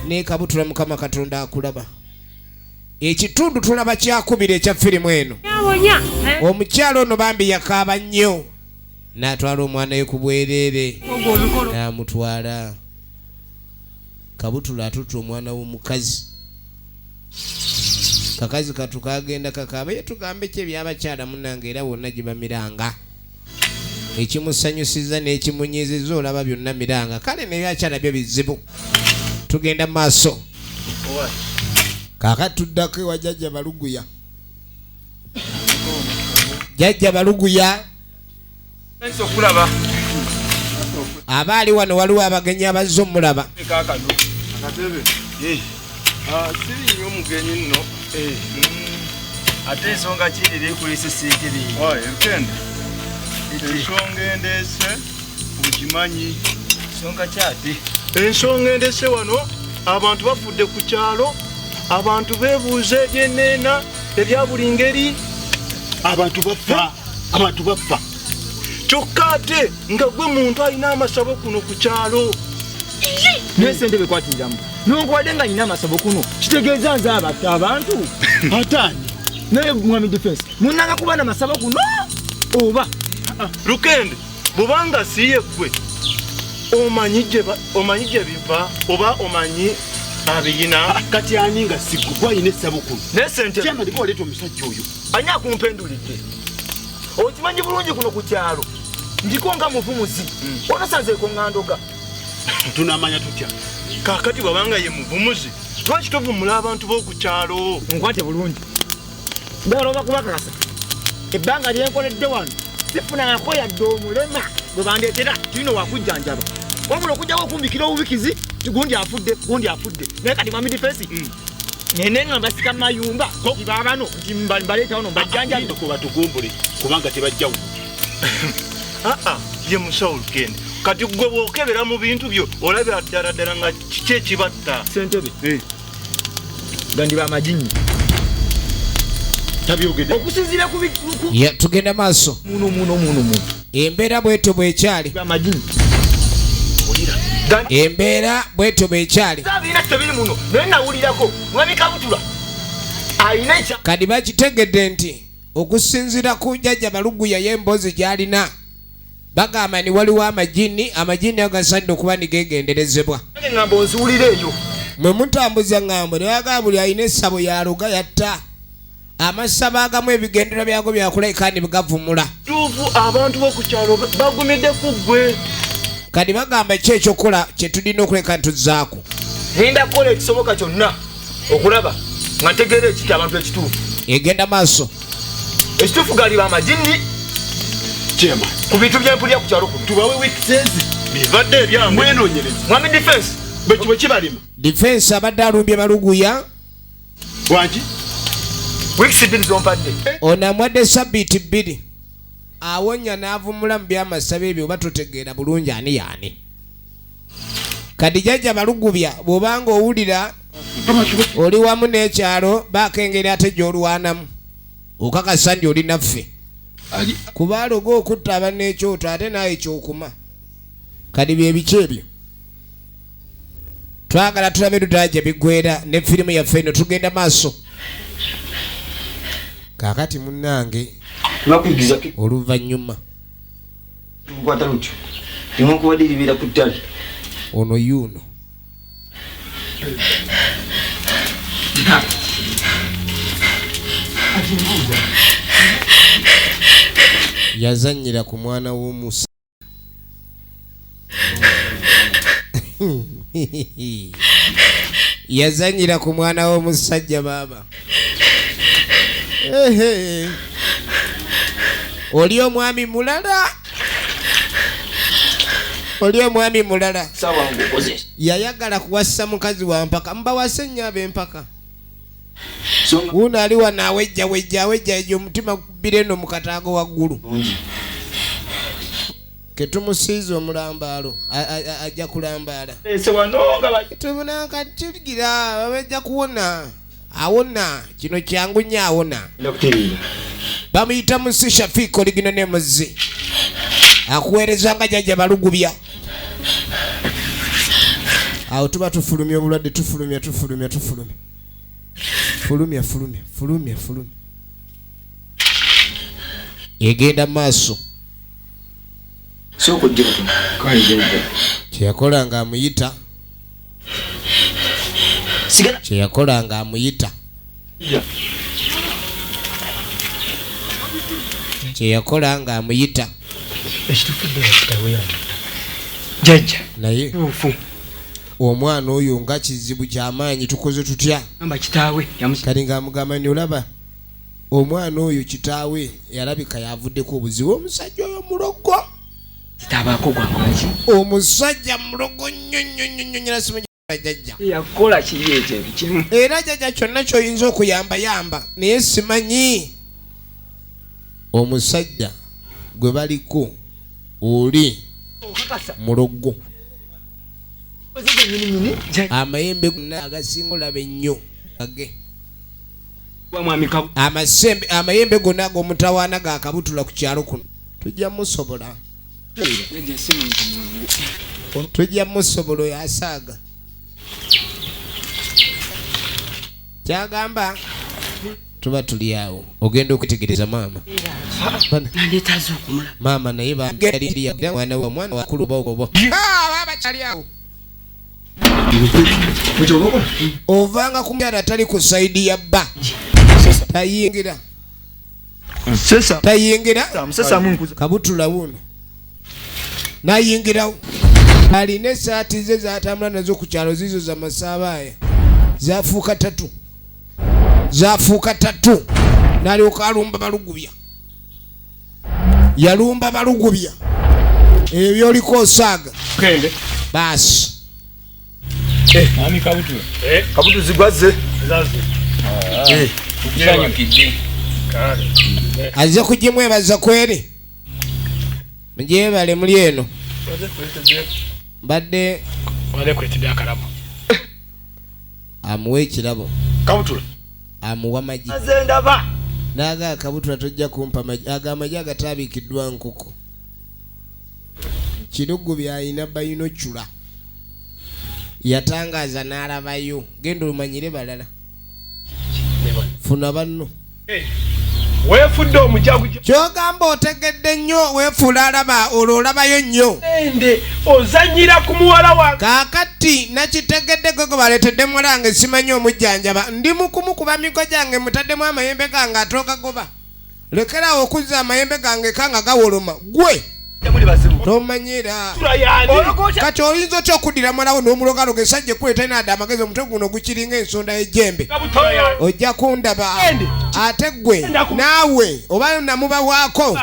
Neekabutula Mukama Katonda akulaba. Ekitundu tulaba kyakubira ekya firimu eno. Omukyala ono bambi yakaaba nnyo. N'atwala omwana we ku bwereere. N'amutwala. Kabutula atutte omwana w'omukazi. Kakazi katu kagenda kakaaba, ye tugambe ki ebyabakyala munnange era wonna gye bamiranga. Ekimusanyusiza n'ekimunyiizizza olaba byonna miranga. Kale n'ebyakyala byo bizibu. Tugenda mu maaso. Kaakati tuddako ewa Jjajja Baluguya. Jjajja Baluguya. Okulaba. Aba ali wano waliwo abagenyi abazze omulaba. Akatebe. Siri nnyo omugenyi nno. Ate ensonga ki erera ekuleese ssentebe? Ebitende. Ensonga endeese ogimanyi. Ensonga ki ate? Ensonga endeese wano abantu bafudde ku kyalo, abantu beebuuza ebyenneena ebya buli ngeri. Abantu bafa, abantu bafa. Kyokka ate nga gwe muntu alina amasabo kuno ku kyalo. Naye ssentebe kwatiramu. Newankubadde nga nina amasabo kuno, kitegeeza nze abatta abantu. Ataani? Naye mwami Defense, munnanga kuba na masabo kuno oba? Lukende, bw'obanga si ye ggwe, omanyi gye biva oba omanyi abiyina? Kati ani nga si ggwe, gwe alina essabo kuno? Naye ssentebe. Kyama ndiko waleeta omusajja oyo. Ani akumpendulidde? Okimanyi bulungi kuno ku kyalo. Ndiko nga muvumuzi. Onosanzeeko nga ndoga. Tunamanya tutya? Kaakati bw'abanga ye muvumuzi, lwaki tovumula abantu b'oku kyalo? Nkwate bulungi. Njagala oba kubakakasa. Ebbanga lye nkoledde wano, sifunangako yadde omulema gwe bandeetera tulina wakujjanjaba. Wabula okuggyako okumbikira obubikizi, gundi afudde, gundi afudde. Naye kati mwami Defense, nene nga mbasika mu mayumba, nti baabano, nti mbaleeta wano mbajjanjabe. Ko batugumbule, kubanga tebajjawo. Ye musawo Lukende. Kati ggwe bw'okebera mu bintu byo, olabira ddala ddala nga kiki ekibatta. Ssentebe. Gandiba amajinyi. Tabyogedde. Okusinziira ku ku- Ya, tugenda maaso. Muno, muno, muno, muno. Embeera bw'etyo bw'ekyali. Amajinyi. Embeera bw'etyo bw'ekyali. Saabirina tebiri muno, naye nawulirako Mwami Kabutula alina ekya- Kati bakitegedde nti okusinziira ku Jjajja Baluguya y'emboozi gy'alina, bagamba ni waliwo amajinni, amajinni ago gasaanidde okuba ni geegenderezebwa. Nange ŋŋamba onzuulire eyo. Mwe mutambuza ŋŋambo ne bagamba buli alina essabo y'aloga yatta. Amasabo agamu ebigendera byago byakulabika ni bigavumula. Tuufu abantu b'oku kyalo bagumidde ku ggwe. Kati bagamba ki ekyokukola kye tulina okuleka ntuzzaako? Ngenda kukola ekisoboka kyonna okulaba nga ntegeera ekita abantu ekituufu. Egenda maaso. Ekituufu galiba amajinni. Chairman. Ku bintu bye mpulira ku kyalo kuno. Tubawe weeks Bivadde ebyange. Mwenoonyereze. Mwami Defense. Bwe kiba kibalima. Defense abadde alumbye Baluguya. Wangi? Weeks bbiri z'ompadde. Ono amuwadde sabbiiti 2. Awonya n'avumula mu by'amasabo ebyo oba totegeera bulungi ani y'ani. Kati Jjajja Balugubya bw'obanga owulira oli wamu n'ekyalo baako engeri ate gy'olwanamu. Okakasa nti oli naffe. Kuba aloga okutta abanneekyoto ate naawe ky'okuma. Kati bye biki ebyo? Twagala tulabe ludala gye biggweera ne firimu yaffe eno tugenda maaso. Kaakati munnange oluvannyuma Tukwata lutyo. Newankubadde libeera ku ttale. Ono yuno. Yazannyira ku mwana w'omusa. Yazanyira ku mwana w'omusajja baaba. Ehe. Oli omwami mulala. Oli omwami mulala. Sawa ngukoze. Yayagala kuwasa mukazi wa mpaka. Mbawase nnyo ab'empaka. Wuuno ali wano awejja wejja awejja ejja omutima gukubira eno mu kataago waggulu. Ketumusiiza omulambaalo ajja kulambaala. Tubunakatigira abajja kuwona. Awona kino kyangu nnyo awona. Bamuyita Musi Shafiq oligino ne Muzi. Akuweereza nga jjajja Balugubya. Awo tuba tufulumya obulwadde tufulumya tufulumya tufulumya. Fulumya fulumya fulumya fulumya. Egenda maaso. Kyeyakola ng'amuyita. Kyeyakola ng'amuyita. Kyeyakola ng'amuyita. Jjajja. Naye omwana oyo nga kizibu kyamaanyi tukoze tutya? Kitaawe kati ng'amugamba nti olaba omwana oyo kitaawe yalabika yavuddeko obuzibu omusajja oyo mulogo. Kitabaako gwakolaki? Omusajja mulogo nnyo nnyo nnyo nnyo nnyo simanyi jjajja. Yakola kiri ekyo ekimu. Era jjajja kyonna ky'oyinza okuyamba yamba naye simanyi. Omusajja gwe baliko oli mulogo. Amayembe gonna agasinga olaba ennyo gage. Amasembe amayembe gonna ag'omutawaana ga kabutula ku kyalo kuno. Tujja musobola. Tujja musobola oyo asaaga. Kyagamba tuba tuli awo ogenda okwetegereza maama. Maama naye mwana wa mwana wakulu bogobo. Bakyali awo. Ovanga ku mukyala atali ku sayidi ya bba. Tayingira. Tayingira. Kabutula wuno. Nayingirawo. Alina essaati ze z'atambula nazo ku kyalo ziizo za masaabaaya. Zafuuka tatu. Zafuuka tatu. N'alyoka alumba Balugubya. Yalumba Balugubya. Ebyo by'oliko osaaga. Baasi. Ami Kabutula. Kabutuzi gwazze. Azze kugimwebaza kweri. Mugyebale muli eno. Mbadde akalabo. Amuwa ekirabo. Kabutula. Amuwa magi. Nze ndaba. N'aga Kabutula tojja kumpa magi. Aga amagi agataabikiddwa nkoko. Kirugubya alina bayinocula. Yatangaza n'alabayo. Genda omanyire balala. Funa banno. Weefudde omujaguja. Ky'ogamba otegedde nnyo weefuula alaba olwo olabayo nnyo. Ende ozannyira ku muwala wange. Kaakati nakitegedde gwe gwe baleetedde muwala wange simanyi omujjanjaba. Ndi mu kumukuba migo gyange mutaddemu amayembe gange ate ogagoba. Lekeraawo okuzza amayembe gange ka nga gawoloma. Gwe tomanyira. Kati oyinza otya okuddira muwala wo n'omulogaloga essajja ekkulu etalina adde amagezi omutwe guno gukiringa ensonda y'ejjembe. Ojja kundaba. Ate ggwe naawe oba namubawaako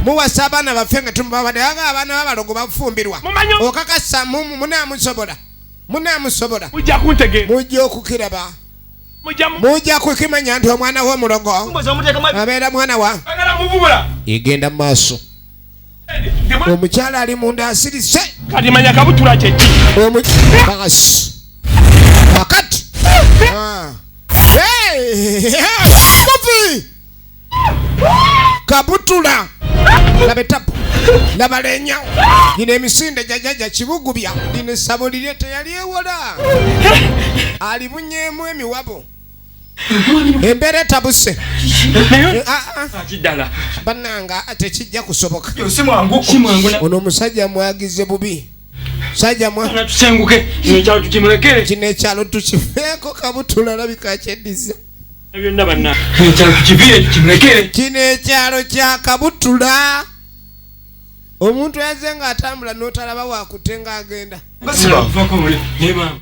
muwasa abaana baffe nga tumubawadde aga abaana b'abalogo bafumbirwa. Okakasa munaamusobola. Munaamusobola. Mujja okukiraba. Mujja kukimanya nti omwana w'omulogo abeera mwana wa. Egenda mu maaso. Omukyala ali munda asirise. Kati manya Kabutula kye ki? Basi. Kakati. Muvi! Kabutula. Laba etapu. Laba lenya. Gino emisinde jjajja Kibugubya. Lino essabo lirye teyali ewola. Alibunyeemu emiwabo. Embeera etabuse. Bannanga tekijja kusoboka. Ono omusajja mwagize bubi. Sajja mwa tusenguke kino ekyalo tukimulekere. Kino ekyalo tukiveeko Kabutula alabika akyeddiza. Byonna banna. Kino ekyalo tukiviire tukimulekere. Kino ekyalo kya Kabutula. Omuntu yazze ng'atambula n'otalaba wakutte ng'agenda.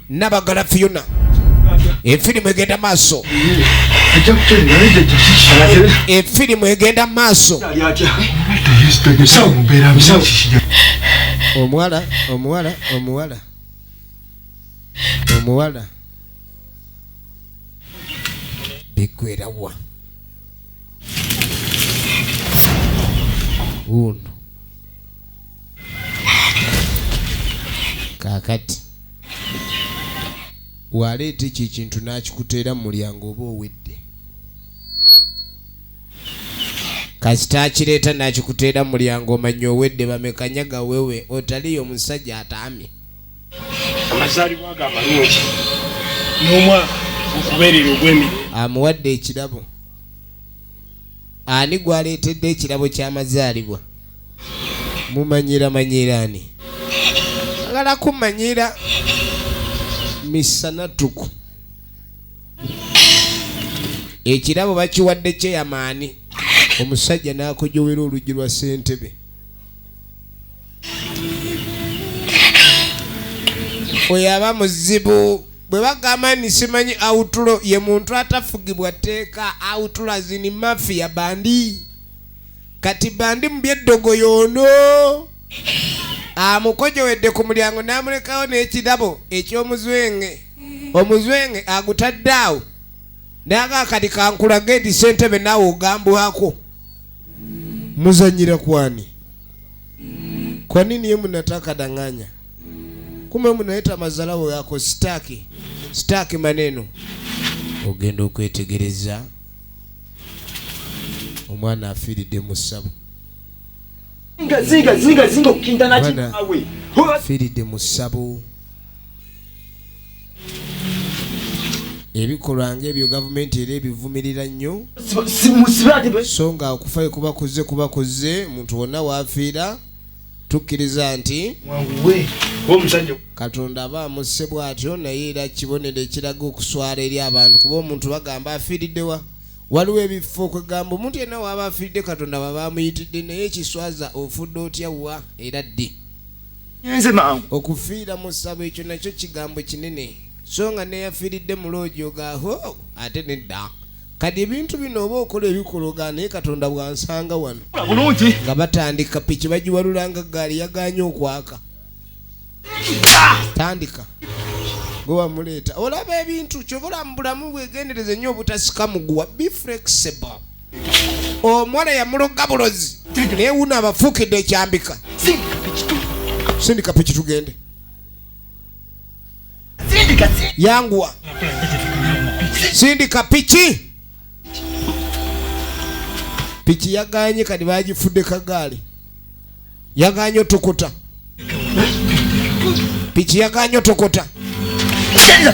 Nabagala Fiona. Efirimu egenda maaso. Efirimu egenda maaso. Omuwala, omuwala, omuwala. Omuwala. Biggwera wa? Wuuno. Kaakati waleeta ekyo ekintu n'akikuteera mu mulyango oba owedde. Kasita akireeta n'akikuteera mu mulyango omanya owedde bamekanyaga wewe otaliyo omusajja ataamye. Amazaalibwa ge amalungi n'omwaka okubeerera ogw'emirembe. Amuwadde ekirabo. Ani gw'aleetedde ekirabo ky'amazaalibwa? Mumanyira manyira ani? Agala kumanyira misana tuku. Ekirabo bakiwadde kyeyamaani. Omusajja n'akojowera oluggi lwa ssentebe. Oyo aba muzibu. Bwe bagamba nti simanyi awutulo ye muntu atafugibwa tteeka, awutulo zini mafia bandi. Kati bandi mu by'eddogo y'ono amukojowedde ku mulyango n'amulekawo n'ekirabo eky'omuzwenge. Omuzwenge agutadde awo n'agaa kati kankulage nti ssentebe naawe ogambwako. Muzannyira kwani? Kwa nini ye munataka danganya? Kumbe munaleta mazalawo yako sitaki. Sitaki maneno. Ogenda okwetegereza omwana afiiridde mu ssabo. Zinga, zinga, zinga okukinda na kitaawe. Afiiridde mu ssabo. Ebikolwa ng'ebyo gavumenti era ebivumirira nnyo. So nga okufa kuba kuzze kuba kuzze, omuntu wonna w'afiira tukkiriza nti Katonda aba amusse bw'atyo, naye era kibonero ekiraga okuswala eri abantu kuba omuntu bagamba afiiridde wa? Waliwo ebifo okwegamba omuntu yenna w'aba afiiridde Katonda bw'aba amuyitidde, naye ekiswaza ofudde otya wa era ddi? Okufiira mu ssabo ekyo nakyo kigambo kinene, so nga n'eyafiiridde mu loogi oga ho ate nedda. Kati ebintu bino oba okola ebikologa naye Katonda bw'ansanga wano. Nga batandika piki bagiwalula nga ggaali yagaanye okwaka. Tandika. Gwe wamuleeta. Olaba ebintu ky'oba olaba mu bulamu bwegendereze nnyo obutasika muguwa. Be flexible. Omuwala yamuloga bulozi naye wuno abafuukidde ekyambika. Sindika piki tugende. Yanguwa. Sindika piki. Piki yaganye kati bagifudde kagaali. Yaganye otukuta. Piki yaganye otukuta.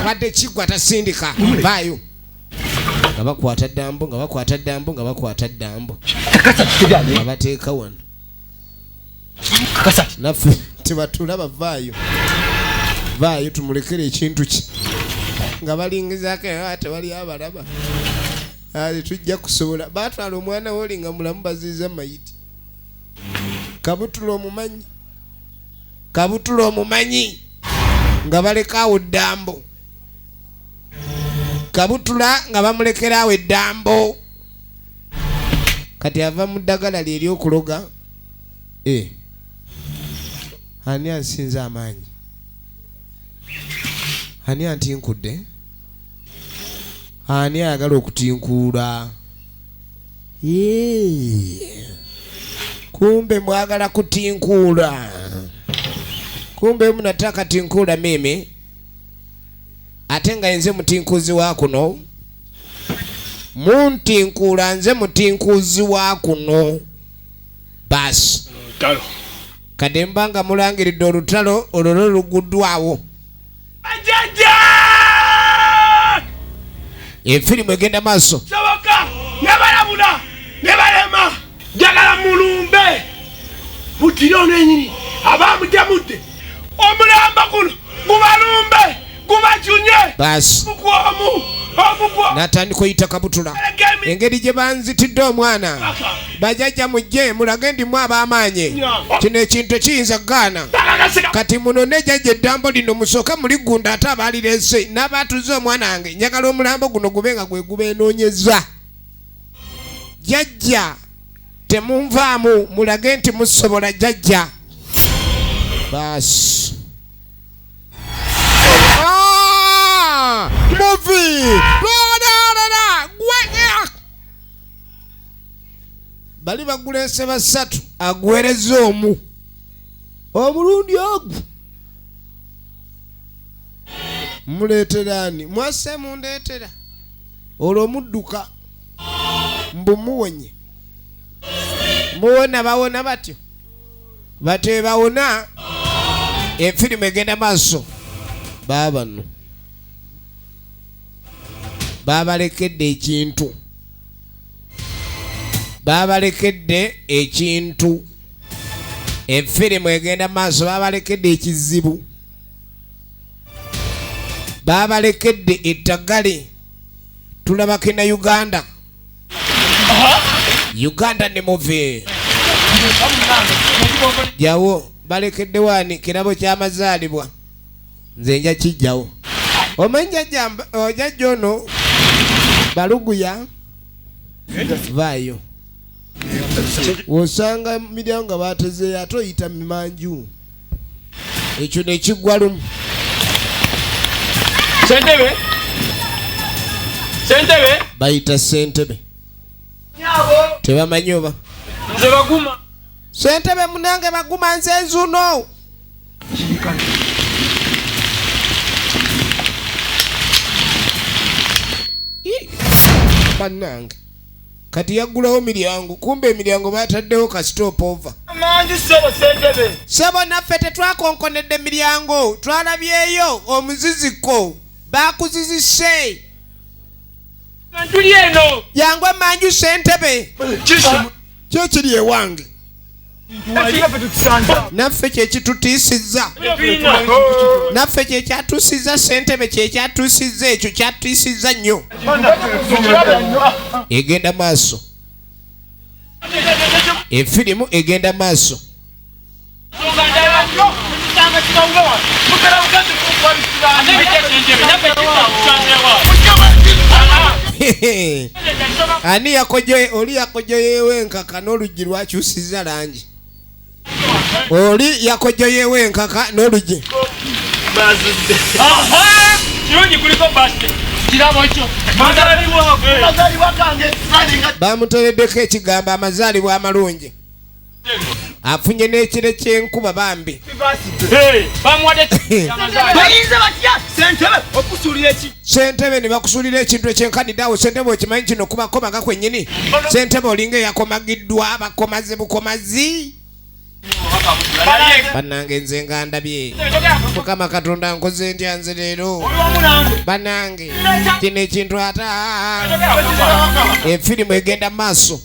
Badde kigwa tasindika. Vaayo. Nga bakwata ddambo, nga bakwata ddambo, nga bakwata ddambo. Nga bateeka wano. Naffe tebatulaba vaayo. Vaayo tumulekere ekintu kye. Nga balingizaako era tewali abalaba. Ali tujja kusobola. Baatwala omwana w'oli nga mulamu baziiza mayiti. Kabutula omumanyi. Kabutula omumanyi. Nga baleka awo ddambo. Kabutula nga bamulekera awo eddambo. Kati ava mu ddagala lye ery'okuloga. Ani ansinza amaanyi? Ani antinkudde? Ani ayagala okutinkuula? Kumbe mwagala kutinkuula. Kumbe munataka tinkuula mimi. Ate nga nze mutinkuuzi wa kuno. Muntinkuula nze mutinkuuzi wa kuno. Baasi. Kati mba nga mulangiridde olutalo olwo lwo luguddwawo. Efirimu egenda maaso. Soboka ne balabula ne balema. Njagala mulumbe mutire ono ennyini abamutemudde omulamba guno gubalumbe gubacunye. Baasi. Omu omu N'atandika oyita kabutula. Engeri gye banzitidde omwana Bajajja mujje mulage ndimu ab'amaanyi. Kino ekintu tekiyinza kugaana. Kati munone jjajja eddambo lino musooke muligunda ate abaalireese n'abaatuze omwana wange. Njagala omulambo guno gube nga gwe gubeenoonyeza. Jjajja temunvaamu mulage nti musobola jjajja. Baasi. Movie! Bali bagulese basatu agwereza omu omulundi ogwo muleeterani mwase mundeetera olwo mudduka mbu muwonye muwona bawona batyo batebawona efirimu egenda maaso baabano babalekedde ekintu babalekedde ekintu efirimu egenda maaso babalekedde ekizibu babalekedde ettagale tulabako na Uganda. Uganda ne movie jawo balekedde wani kirabo ky'amazaalibwa nze nja kijjawo omanyi jjajja ono baluguya vaayo osanga miryango nga batezeeyo ate oyita mimanju ekyo nekiggwa lumu. Ssentebe Ssentebe bayita ssentebe tebamanyi oba nze Baguma. Ssentebe munange Baguma nze nzuno. Bannange kati yaggulawo miryango kumbe emiryango bataddewo ka stop over. Manju ssebo ssentebe. Ssebo naffe tetwakonkonedde miryango twalabyeyo omuziziko bakuzizise. Tuli eno. Yangu manju ssentebe. Kyo kiri ewange. Naffe kye kitutiisizza. Naffe kye kyatuusizza ssentebe kye kyatuusizza ekyo kyatuusizza nnyo. Egenda maaso. Efirimu egenda maaso. Ani yakojoye oli yakojoyewe enkaka n'oluggi lwakyusizza langi. Oli yakojoyewe enkaka n'oluggi. Bamuteereddeko ekigambo amazaalibwa amalungi. Afunye n'ekire ky'enkuba bambi. Ssentebe ne bakusuulira ekintu ekyenkanidde awo. Ssentebe okimanyi kino kubakomaga kwennyini. Ssentebe olinga eyakomagiddwa bakomaze bukomazi. Bannange nze nga ndabye Mukama Katonda nkoze ntya nze leero. Bannange kino ekintu ate efirimu egenda maaso.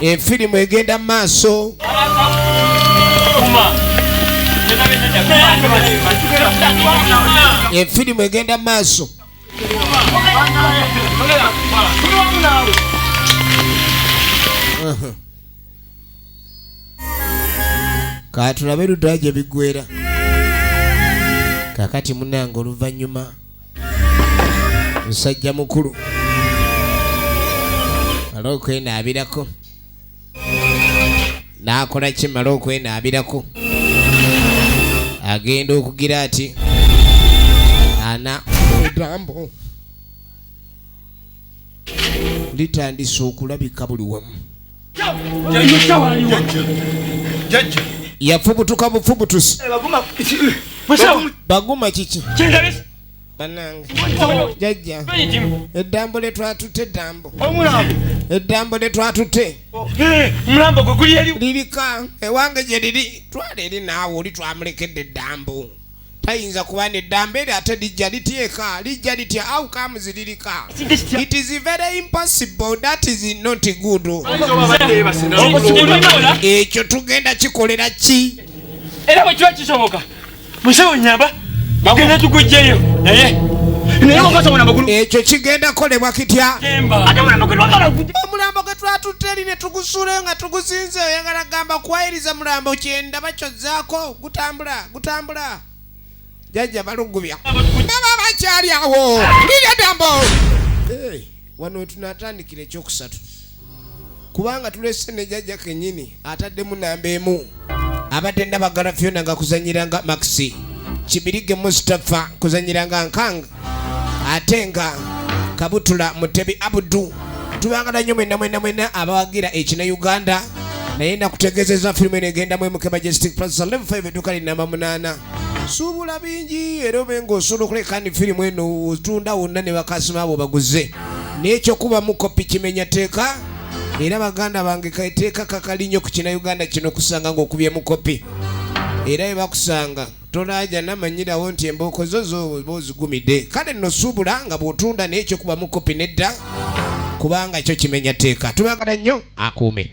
Efirimu egenda maaso. Efirimu egenda maaso. Katulabe ludda gye biggwera. Kaakati munnange oluvannyuma musajja mukulu mala okwenaabirako n'akola ki mala okwenaabirako agenda okugira ati ana eddambo litandise okulabika buli wamu. Yafubutuka bufubutusi. Baguma kiki? Bannange jjajja eddambo lye twatutte eddambo eddambo lye twatutte omulambo gwe guli eri lirika ewange gye liri twala eri naawe oli twamulekedde eddambo tayinza kuba n'eddambo eri ate lijja lityeka lijja litya how comes lirika. It is very impossible, that is not good. Ekyo tugenda kikolera ki? Era bwe kiba kisoboka musawo nnyamba tugenda tukugjeyo naye Naye omukazi omulambo gulu Ekyo kigenda kukolebwa kitya? Ate omulambo gwe twagala Omulambo gwe twatutte eri ne tugusuulayo nga tugusinze, oyagala gamba kuwayiriza mulambo? Kyendaba kyozzaako gutambula gutambula. Jjajja balugubya baba bakyali awo lirya dambo. Hey, wano wetunatandikira ekyokusatu, kubanga tulese ne jjajja kennyini ataddemu namba emu. Abadde Nabagala Fyona nga kuzanyira nga Maxi Kibirige, Mustapha kuzanyira nga Nkanga, ate nga Kabutula Mutebi Abudu. Tubagala nnyo mwenna mwenna mwenna abawagira ekina Uganda. Naye nakutegeezeza firimu eno egendamu MK Majestic Plaza Level 5, edduuka li namba 8. Suubula bingi era obe ng'osobola okuleka ni firimu eno otunda wonna ne bakasima abo baguze. Naye ekyokubamu kopi kimenya tteeka, era baganda bange kateeka kakali nnyo ku kina Uganda kino kusanga ng'okubyemu kopi, era bwe bakusanga tolaaja namanyirawo nti embooko zo zoba ozigumidde. Kale nno suubula nga bw'otunda, naye ekyokubamu kopi nedda, kubanga kyo kimenya tteeka. Tubagala nnyo, akuume.